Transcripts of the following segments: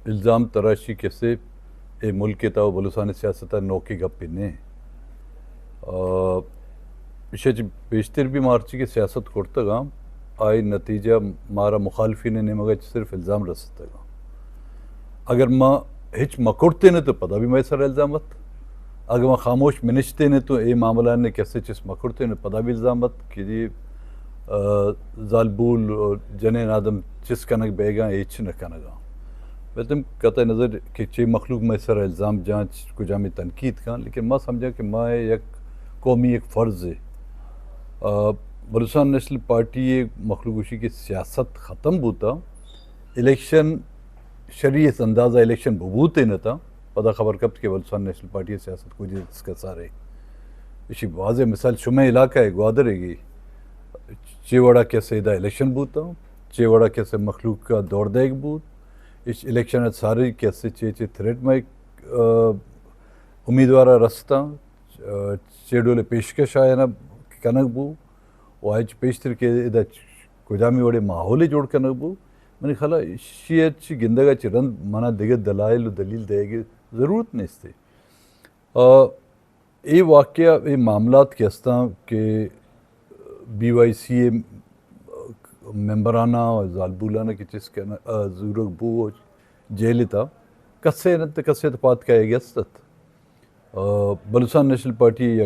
الزام تراشی کسے اے ملک ءِ تہا بلوچستان ءِ سیاست ءِ نوکیں گپے نہ۔ آ، ایشی چہ پیشتر بھی ما ہرچی کہ سیاست کرتگ آں، آئی نتیجہ مارا مخالفین ءِ نیمگ ءَ چہ صرف الزام رستگ آں۔ اگر ما ہچ مہ کرتیں تو پدا بھی مئے سر الزام ات۔ اگر ما خاموش منشتیں تو اے معاملہ نے کسے چیز مہ کرتیں پدا بھی الزام ات کہ جی، آ، زالبول اور جنین آدم چیز کنگ بیگاں، ہچ نہ کنگاں۔ بلتم قطع نظر کہ چے مخلوق مئے سر الزام جاں، کجامی تنقید کن، لیکن ما سمجھا کہ ما یک قومی یک فرض ہے۔ آ، بلوچستان نیشنل پارٹی ءِ مخلوق گوشی کہ سیاست ختم بوتا، الیکشن شریعت اندازہ الیکشن ببوتے نہ تا، پدا خبر کپت کہ بلوچستان نیشنل پارٹی ءِ سیاست کجا دسکا سارے۔ ایشی واضح مثال شمئے علاقہ ءِ گوادر ءِ گی، چے وڑا کسے ادا الیکشن بوتا، چے وڑا کسے مخلوق کا دور دیگ بوت، اس الیکشن ءَ ساری کسے چے چے تھریٹ مئے، آ، امیدوارا رستا، آ، چے ڈولے پیشکش آیانا کنگ بو، و آئی چہ پیشتر کہ ادا کجامی وڑے ماحولے جوڑ کنگ بو، منی خیالا ایشی ءَ چہ گندگ ءَ چہ رند منا دگہ دلائل و دلیل دیگ ءِ ضرورت نیستے۔ آ، اے واقعہ، اے معاملات کہ استاں کہ بی وائی سی ءِ ممبراناں و زالبولاناں کہ چیز کن-، آ، زورگ بو و جیل ءِ تہا کسے نہ ات، کسے ءِ پاد کئیگ است ات۔ آ، بلوچستان نیشنل پارٹی یا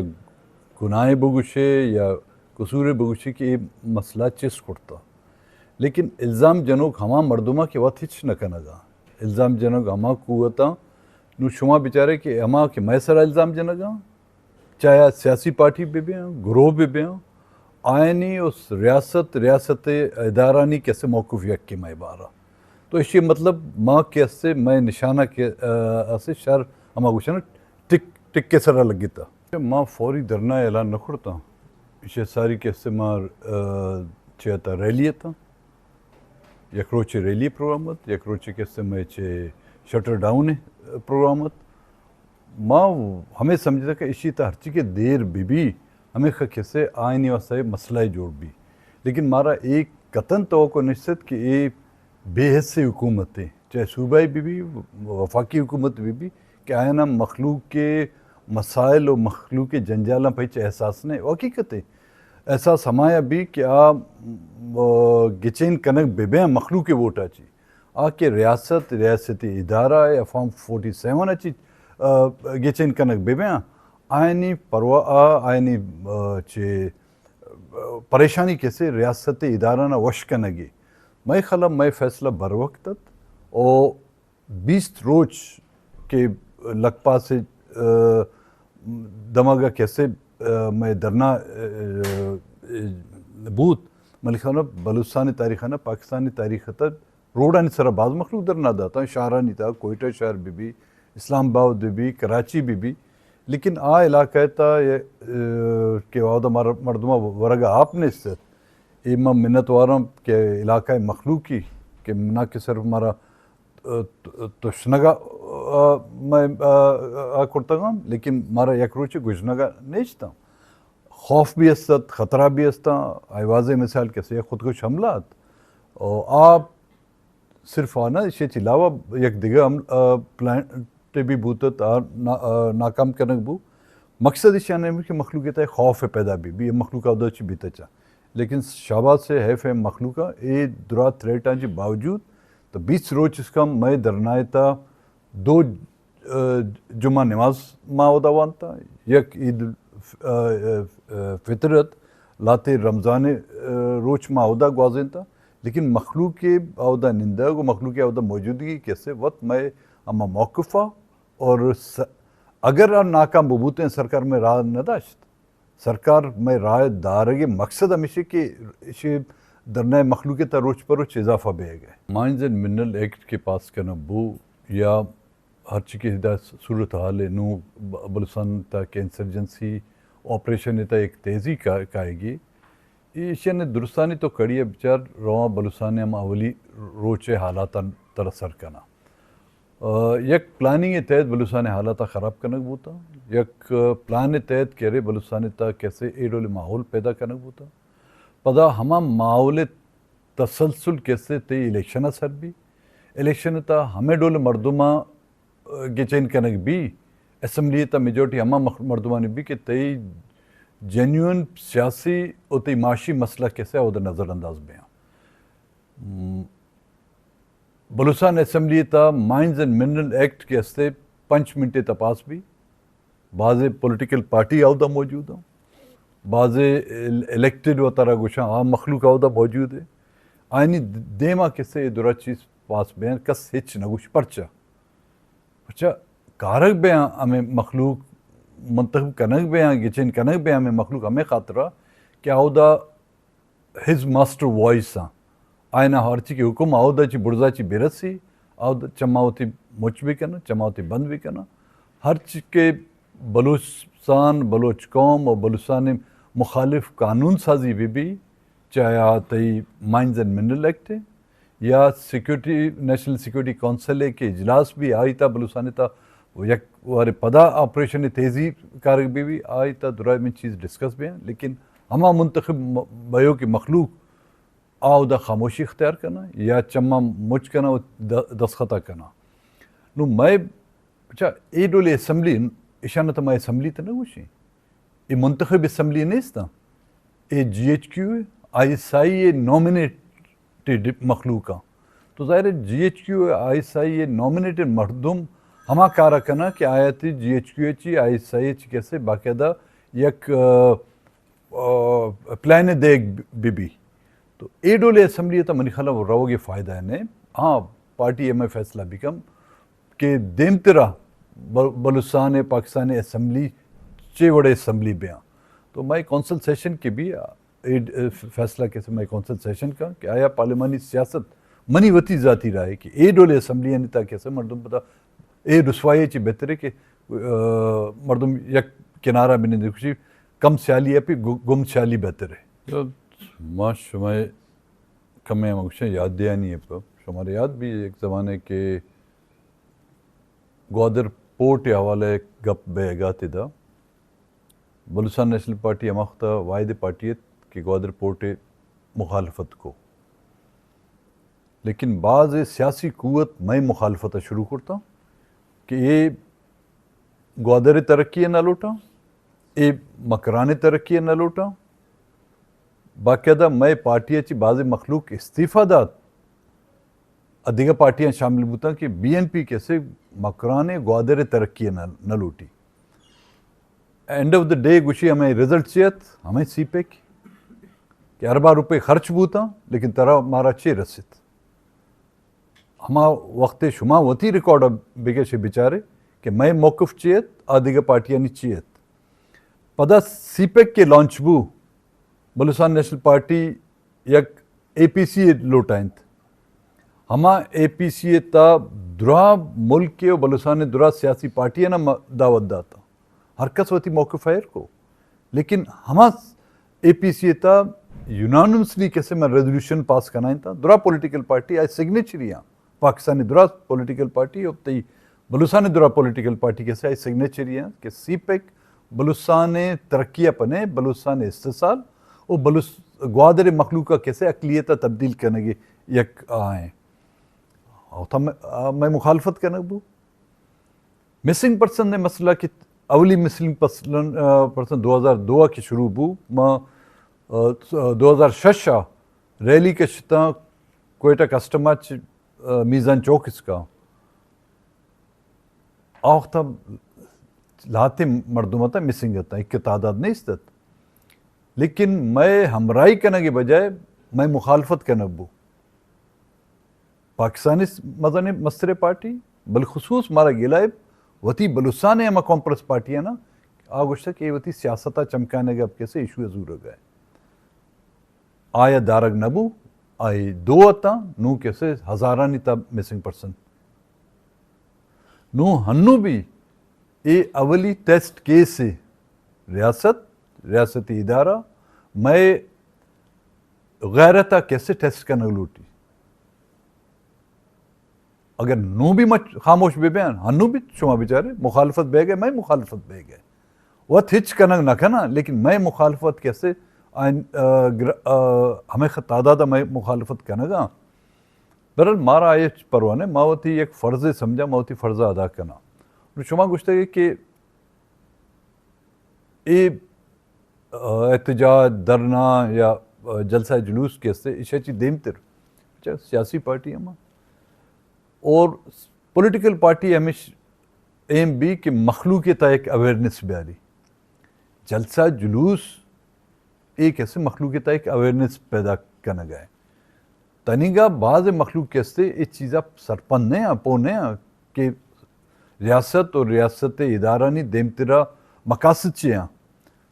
گناہ بگوشے یا قصور بگوشے کہ اے مسئلہ چست کرتا۔ لیکن الزام جنوک ہما مردماں کہ وت ہچ نہ کنگا۔ الزام جنوک ہما قوتاں، نو شما بچارے کہ ہما کہ مئے سرا الزام جنگا، چاہے آ سیاسی پارٹی بہ بیاں، گروہ بہ بیاں، آیانی اس ریاست، ریاست ادارانی کسے موقف یکے مئے بارا۔ تو ایشی مطلب ما کہ اسے مئے نشانہ کہ، آ، اسے شر ہما گوشن ٹک، ٹک کے سرا لگتا۔ ما فوری دھرنا اعلان نہ کرتا۔ ایشی ساری کہ اسے ما، آ، چہ تا ریلی تا۔ یک روچے ریلی پروگرام ات، یک روچے کہ اسے مئے چہ شٹر ڈاؤن پروگرام ات۔ ما ہمے سمجھتا کہ ایشی تا ہرچی کہ دیر بہ بی، ہمے خ-، کسے آئینی واسطہ اے مسئلہ جوڑ بی۔ لیکن مارا اے قطعاً توقع نشت کہ اے بے حس حکومت ہے، چاہے صوبائی بہ بی، وفاقی حکومت بہ بی، کہ آیانا مخلوق کے مسائل و مخلوق کے جنجالاں پہ ہچ احساس نہیں۔ حقیقت ہے، احساس ہمایا بی کہ آ، آ، گچین کنگ بہ بیاں مخلوق کے ووٹا چی۔ آ کہ ریاست، ریاستی ادارہ ء فارم فورٹی سیون ء چی، آ، گچین کنگ بہ بیاں، آیانی پروا-، آ، آیانی، آ، چہ، آ، پریشانی کسے ریاستی ادارہ نا وش کنگی۔ مئے خلا مئے فیصلہ بر وقت ات و بیست روچ کہ لکپاس، آ، دمگ ء کسے، آ، مئے دھرنا، آ، آ، بوت، ملک خانہ بلوچستانی تاریخ نا پاکستانی تاریخ تک روڈانی سرا باز مخلوق دھرنا داتا، شہرانی تہا، کوئٹہ شہر بہ بی، اسلام آباد بہ بی، کراچی بہ بی، لیکن آ علاقہ تا، آ، کہ اودا مر-، مردماں ورگا آپ نیست ات۔ اے ما منت واراں کہ علاقہ مخلوقی کہ نہ کہ صرف مارا، آ، ت-، تشنگا، آ، مئے، آ، آ، کرتگاں، لیکن مارا یک روچے گژنگا نیشتاں۔ خوف بھی است ات، خطرہ بھی است ات، آئی واضح مثال کسے خودکش حملہ ات۔ او آ صرف آ نہ، ایشی چہ علاوہ یک دگہ ہم، آ، پلانٹ بھی بوت ات، آ نا-، آ، ناکام کنگ بو۔ مقصد ایشی آنے کہ مخلوق تہ خوف پیدا بی، بی مخلوق اودا چی بیتا چا۔ لیکن شاباس ہے، حیف ہے مخلوق اے درا تھریٹاں چی باوجود تو بیست روچ اس کا مئے دھرنا تا دو، آ، جمعہ نماز ما اودا وانتا، یک عید الف-، آ، آ، آ، فطر ات، لاتے رمضان، آ، روچ ما اودا گوازینتا، لیکن مخلوق اودا نندگ و مخلوق اودا موجودگی کسے وت مئے اما موقف آ اور س-، اگر آ ناکام ببوتیں سرکار مئے راہ نہ داشت۔ سرکار مئے راہ دارگ مقصد ہمیشی کہ ایشی دھرنا مخلوق تا روچ پر روچ اضافہ بیگ ہے۔ مائنز اینڈ منرل ایکٹ کے پاس کنگ بو یا ہرچی کہ ادا صورتحال ہے، نوں ب-، بلوچستان تا کہ انسرجنسی آپریشن تا ایک تیزی کا-، کائے گی۔ ایشی نے درستانی تو کڑی بچار رواں بلوچستان ہم اولی روچ حالات ترا سر کنا۔ آ، یک پلاننگ تحت بلوچستان حالات خراب کنگ بوتا، یک پلان تحت کہ ارے بلوچستان تا کسے اے ڈول ماحول پیدا کنگ بوتا۔ پدا ہما ماحول تسلسل کسے تے الیکشن ء سر بی، الیکشن ءِ تہا ہمے ڈول مردماں گچین کنگ بی، اسمبلی ءِ تہا میجورٹی ہما مخ-، مردمانی بی کہ تئی جینیون سیاسی و تئی معاشی مسئلہ کسے اودا نظر انداز بیاں۔ م، بلوچستان اسمبلی ءِ تہا مائنز اینڈ منرل ایکٹ کہ استے، پنچ منٹ ءِ تہا پاس بی، بازیں پولیٹیکل پارٹی اودا موجود ایں، بازیں ال-، الیکٹڈ وتارا گوشاں، آ مخلوق اودا موجود ایں۔ آیانی دیما کسے اے درا چیز پاس بیاں، کس ہچ نہ گوش۔ پرچا؟ پرچا کارگ بیاں ہمے مخلوق، منتخب کنگ بیاں، گچین کنگ بیاں ہمے مخلوق ہمے خاطرا کہ اودا ہز ماسٹر وائس آں۔ آیانا ہرچی کہ حکم اودا چی بڑزا چی برسی، اودا چما وتی مچ بکناں، چما وتی بند بکناں۔ ہرچی کہ بلوچستان، بلوچ قوم و بلوچستان مخالف قانون سازی بہ بی، چاہے آ تئی مائنز اینڈ منرل ایکٹ ایں یا سیکورٹی، نیشنل سیکورٹی کونسل ءِ کہ اجلاس بی، آئی تہا بلوچستان تہا یک وارے پدا آپریشن تیزی کارگ بہ بی، آئی تہا درائیں چیز ڈسکس بیاں، لیکن ہما منتخب م-، بئیوکیں مخلوق آ اودا خاموشی اختیار کناں یا چماں مچ کناں و د-، دستخطا کناں۔ نوں مئے، اچھا، اے ڈولیں اسمبلی، ایشاں تہ ما اسمبلی تہ نہ گوشیں۔ اے منتخب اسمبلی نیست آں۔ اے جی ایچ کیو اے، آئی ایس آئی اے نامینیٹڈ مخلوق آں۔ تو ظاہر ہے جی ایچ کیو اے، آئی ایس آئی اے نامینیٹڈ مردم ہما کارا کناں کہ آیا تئی جی ایچ کیو اے چی، آئی ایس آئی اے چی کسے باقاعدہ یک، آ، آ، پلان دیگ بہ بی۔ تو اے ڈولیں اسمبلی تہ منی خیال روگ فائدہ نہ۔ ہاں، پارٹی ہمے فیصلہ بکن کہ دیمترا ب-، بلوچستان، پاکستان اسمبلی چے وڑیں اسمبلی بیاں۔ تو مئے کونسل سیشن کہ بی، اے ڈ-، فیصلہ کسے مئے کونسل سیشن کن کہ آیا پارلیمانی سیاست، منی وتی ذاتی رائے کہ اے ڈولیں اسمبلیانی تہا کسے مردم پدا اے رسوائی چی بہتر ہے کہ، آ، مردم یک کنارا بنندے، کچھ کم سیالی اپی، گو-، گم سیالی بہتر ہے۔ تو ما شمئے کمے ہم گوشیں یاد دیانی ہے پہ شمارا یاد بی یک زمانے کہ گوادر پورٹ ءِ حوالہ ءَ گپ بیگ ءَ ات ادا۔ بلوچستان نیشنل پارٹی ہما وخت ءَ واحد پارٹی ات کہ گوادر پورٹ ءِ مخالفت کو، لیکن باز سیاسی قوت مئے مخالفت ءَ شروع کرتا کہ اے گوادر ءِ ترقی ءَ نہ لوٹاں، اے مکران ءِ ترقی ءَ نہ لوٹاں۔ باقاعدہ مئے پارٹی ءَ چہ بازیں مخلوق استعفی دات، ءُ دگہ پارٹیاں شامل بوتاں کہ بی این پی کسے مکران ءُ گوادر ءِ ترقی ءَ نہ، نہ لوٹی۔ اینڈ آف دا ڈے گوشی ہمے رزلٹ چی ات؟ ہمے سی پیک کہ ارباں روپے خرچ بوتاں، لیکن ترا مارا چے رسیت؟ ہما وخت ءَ شما وتی ریکارڈ ءَ بکش ءُ بچارے کہ مئے موقف چی ات، آ دگہ پارٹیانی چی ات۔ پدا سی پیک کہ لانچ بو، بلوچستان نیشنل پارٹی یک اے پی سی ءَ لوٹائینت۔ ہما اے پی سی ءِ تہا درا ملک ءَ ءُ بلوچستان ءِ درا سیاسی پارٹیاں م-، دعوت داتا۔ ہر کس وتی موقف ہیر کو۔ لیکن ہما اے پی سی ءِ تہا یونانیمسلی کسے من ریزولوشن پاس کنائینتا، درا پولیٹیکل پارٹی آئی سگنیچری آں۔ پاکستان ءِ درا پولیٹیکل پارٹی ءُ تئی بلوچستان ءِ درا پولیٹیکل پارٹی کسے آئی سگنیچری آں کہ سی پیک بلوچستان ءِ ترقی ءَ پنے، بلوچستان ءِ استحصال ءُ بلوچ-، گوادر ءِ مخلوق ءَ کسے اقلیت ءَ تبدیل کنگ ءِ یک آئیں۔ او تم-، آ، مئے مخالفت کنگ بو۔ مسنگ پرسن ءِ مسئلہ کہ اولی مسنگ پرسن، آ، پرسن دو ہزار دو ءَ کہ شروع بو، ما، آ، دو ہزار شش ءَ ریلی کشتاں کوئٹہ کسٹم ءَ چہ، آ، میزان چوک اسکا۔ آ وخت ءَ لہتیں مردم اتاں مسنگ اتاں، ایک تعداد نیست ات۔ لیکن مئے ہمراہی کنگ ءِ بجائے مئے مخالفت کنگ بو۔ پاکستان ءِ مزنیں مستریں پارٹی، بالخصوص مارا گلہ ءَ وتی بلوچستان ءِ ہما قوم پرست پارٹیاں نا، آ گوشتگ کہ اے وتی سیاست ءَ چمکانگ ءَ کسے ایشو ءَ زورگ ءَ۔ آیا دارگ نہ بو، آئی دو اتاں، نوں کسے ہزارانی تہا مسنگ پرسن۔ نوں ہنو بھی اے اولی ٹیسٹ کیس ءِ ریاست، ریاستی ادارہ، مئے غیرت ءَ کسے ٹیسٹ کنگ لوٹی۔ اگر نوں بھی مچ-، خاموش بہ بیان، ہنو بھی شما بچارے، مخالفت بیگ ءَ، مئے مخالفت بیگ ءَ۔ وت ہچ کنگ نہ کناں، لیکن مئے مخالفت کسے آئین، آ، گر-، آ، ہمے خ-، تعداد ءَ مئے مخالفت کنگ ءَ۔ بہرحال، مارا آئی ہچ پرواہ نہ، ما وتی یک فرضے سمجھاں، ما وتی فرض ءَ ادا کناں۔ نوں شما گوشتگ کہ اے، آ، احتجاج، دھرنا یا، آ، جلسہ جلوس کہ استے، ایشی چی دیمتر چہ سیاسی پارٹی ہما اور پولیٹیکل پارٹی ہمیش ایم بی کہ مخلوق ءِ تہا یک اویئرنس بیاری۔ جلسہ جلوس اے کسے مخلوق ءِ تہا یک اویئرنس پیدا کنگ ءَ۔ تنیگا بعض مخلوق کہ استے اے چیزا سرپند نہ آں، پوہ نہ آں کہ ریاست اور ریاست ادارانی دیمترا مقاصد چے آں۔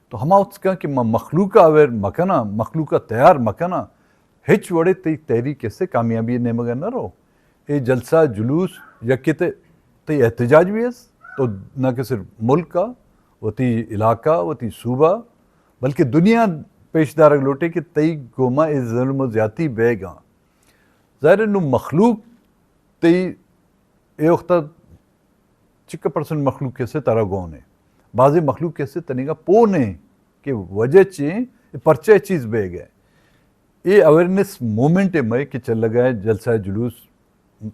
تو ہما وقت کن کہ ما مخلوق ءَ اویئر مکناں، مخلوق ءَ تیار مکناں، ہچ وڑے تئی تحریک کسے کامیابی نیمگا نہ رو۔ اے جلسہ جلوس یکے تے، تئی احتجاج بھی است، تو نہ کہ صرف ملک ءَ، وتی علاقہ، وتی صوبہ، بلکہ دنیا پیش دارگ لوٹے کہ تئی گوما اے ظلم و زیاتی بیگاں۔ ظاہر ہے نوں مخلوق تئی اے وقت چکہ پرسنٹ مخلوق کسے ترا گون ہے۔ بعضی مخلوق کسے تنیگا پوہ نہیں کہ وجہ چے اے، پرچہ اے چیز بیگ ءَ۔ اے اویئرنس موومنٹ ہے مئے کہ چلگا ہے، جلسہ جلوس،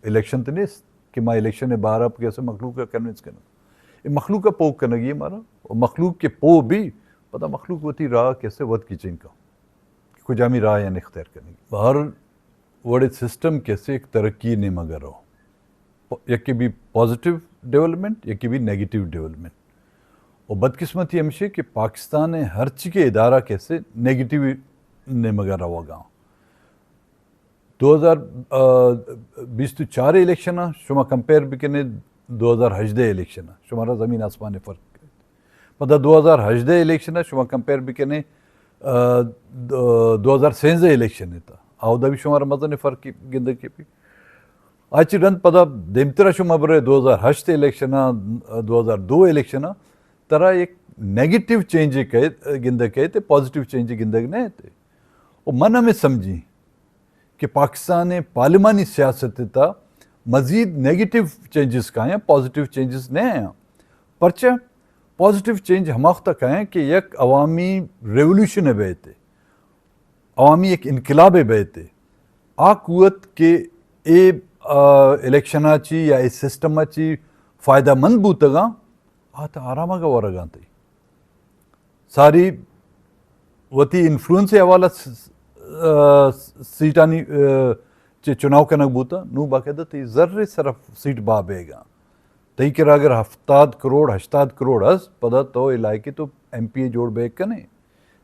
الیکشن تے نیست کہ ما الیکشن ءِ بارہ پہ کسے مخلوق ءَ کنونس کناں۔ اے مخلوق ءَ پوہ کنگی ہے مارا، اور مخلوق کہ پوہ بی، پدا مخلوق وتی راہ کسے وت گچین کن کہ کجامی راہ یعنی اختیار کنگی۔ ہر وڑے سسٹم کسے یک ترقی نیمگا رو۔ پ-، یکے بی پازیٹیو ڈیولپمنٹ، یکے بی نیگیٹیو ڈیولپمنٹ۔ اور بدقسمتی ہمشی کہ پاکستان ءِ ہر چی کہ ادارہ کسے نیگیٹیو نیمگا روگا۔ دو ہزار، آ، بیست و چار الیکشن ءَ شما کمپیئر بکنے دو ہزار ہژدہ الیکشن ءَ، شمارا زمین آسمان فرق۔ پدا دو ہزار ہژدہ الیکشن ءَ شما کمپیئر بکنے، آ، دو، دو ہزار سیزدہ الیکشن ءِ تہا، اودا بھی شمارا مزن فرق گندگ کہ بھی۔ آ چی رند پدا دیمترا شما برے دو ہزار ہشت الیکشن ءَ، دو ہزار دو الیکشن ءَ، ترا یک نیگیٹیو چینج کئیت، گندگ کئیت، پازیٹیو چینج گندگ نہ ات۔ و من ہمے سمجھی کہ پاکستان ءِ پارلیمانی سیاست ءِ تہا مزید نیگیٹیو چینجز کایاں، پازیٹیو چینجز نہ آیاں۔ پرچہ؟ پازیٹیو چینج ہما وخت ءَ کایاں کہ یک عوامی ریولوشن ءِ بیت، عوامی یک انقلاب ءِ بیت۔ آ قوت کہ اے، آ، الیکشن ءَ چی یا اے سسٹم ءَ چی فائدہ مند بوتگاں، آ تہ آرامگ ءَ ورگاں تئی۔ ساری وتی انفلوئنس ءِ حوالہ س-، س-، آ، سیٹانی، آ، چہ چناؤ کنگ بوتا، نوں باقاعدہ تئی زر ءِ سرا سیٹ بہا بیگاں۔ تئی کرا اگر ہفتاد کروڑ، ہشتاد کروڑ ہست، پدا تو علاقے تو ایم پی اے جوڑ بیگ کنے۔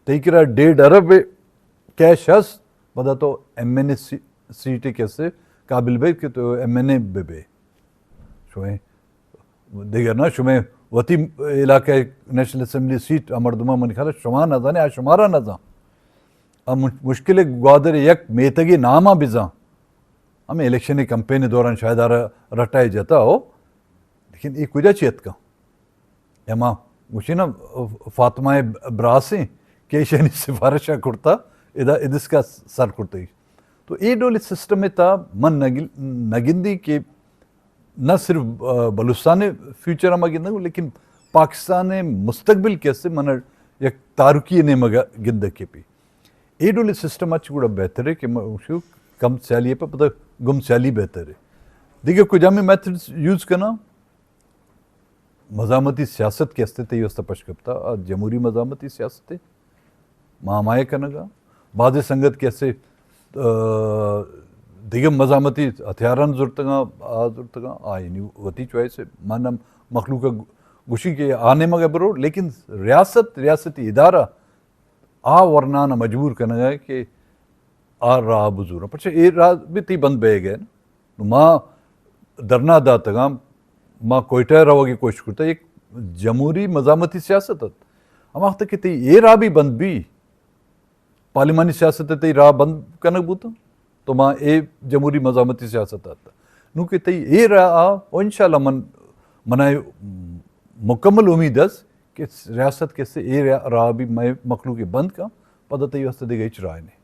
تئی کرا ڈیڑھ ارب کیش ہست، پدا تو ایم این اے سی-، سیٹ کسے قابل بے کہ تو ایم این اے بہ بے۔ شمئے دگہ نہ، شمئے وتی علاقہ نیشنل اسمبلی سیٹ آ مردماں من خیال شما نہ زانے، آ شمارا نہ زان۔ آ مش-، مشکل گوادر یک میتگی نام آ بزان۔ ہمیں الیکشن کمپین دوران شاید آرا رٹائے جتا ہو، لیکن اے کجا چی اتکا؟ اما گوشی نا، فاطمہ براسیں کہ ایشانی سفارش کرتا، ادا ادس کا سر کرتا۔ تو اے ڈولی سسٹم تا من نگل-، نگندی کہ نہ صرف، آ، بلوچستان ءِ فیوچر ہما گندگ، لیکن پاکستان ءِ مستقبل کہ است، من یک تاروکی نیمگ گندگ کہ پی۔ اے ڈولی سسٹم اچ گڑا بہتر ہے کہ من گوشو کم سیالی پہ پتہ گم سیالی بہتر ہے۔ دیگہ کجامی میتھڈز یوز کناں؟ مزاحمتی سیاست کہ است، تئی واسطہ پش کپتا، آ جمہوری مزاحمتی سیاست ہے۔ ما ہمایہ کنگا۔ بعض سنگت کہ اسے، آ، دگہ مزاحمتی ہتھیاران زرتگاں، آ زرتگاں، آ یعنی وتی چوائس ہے۔ من ہم مخلوق گوشی کہ آ نیمگ برو، لیکن ریاست، ریاستی ادارہ آ ورنان مجبور کنگا کہ آ راہ بزورا۔ پرچہ اے راہ بھی تئی بند بے گئے۔ نو ما دھرنا داتگاں، ما کوئٹہ روگی کوشش کرتا، یک جمہوری مزاحمتی سیاست ات۔ ہما وقت کہ تئی اے راہ بھی بند بھی، پارلیمانی سیاست تئی راہ بند کنگ بوتاں، تو ما اے جمہوری مزاحمتی سیاست ات۔ نو کہ تئی اے راہ آ، و انشاءاللہ من، منا مکمل امید است کہ ریاست کسے اے راہ بھی مئے مخلوق بند کن، پدا تئی واسطہ دیگہ ہچ راہ نہیں۔